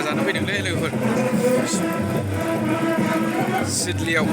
हाबा जानो फैदोंलै लोगोफोर सिदलियाव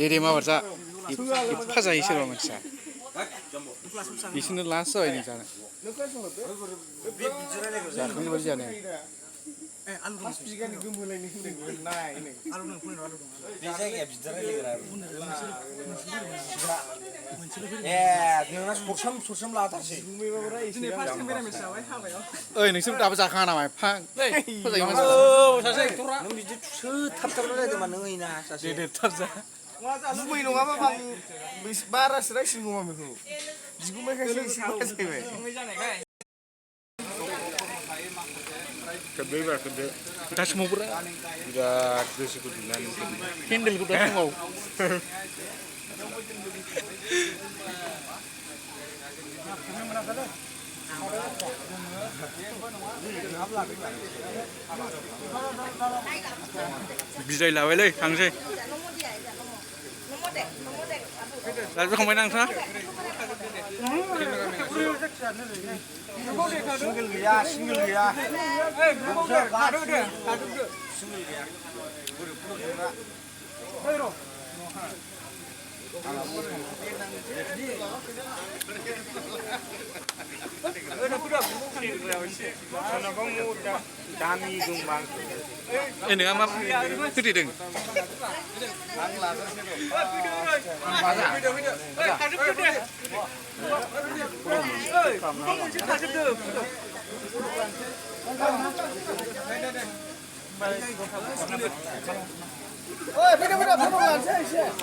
Dede मा बारसा एफा जायो सोरबा मानसिया बिसोरनो लास्ट जाबाय नों जानो जाखांनाय बायदि जानो ओइ नोंसोर दाबो जाखाङा नामा एफा जायो मानसिया Bumay nung apa bang baras racing gua mah tuh. Jigumay kasi sih weh. Kedua kita semua pura tidak terus ikut dengan handle kita semua. Bisa lawan lagi, langsung. Lalu kamu menang sah? Single ya. Single ya. Ini apa? Itu ding. Oh, beda.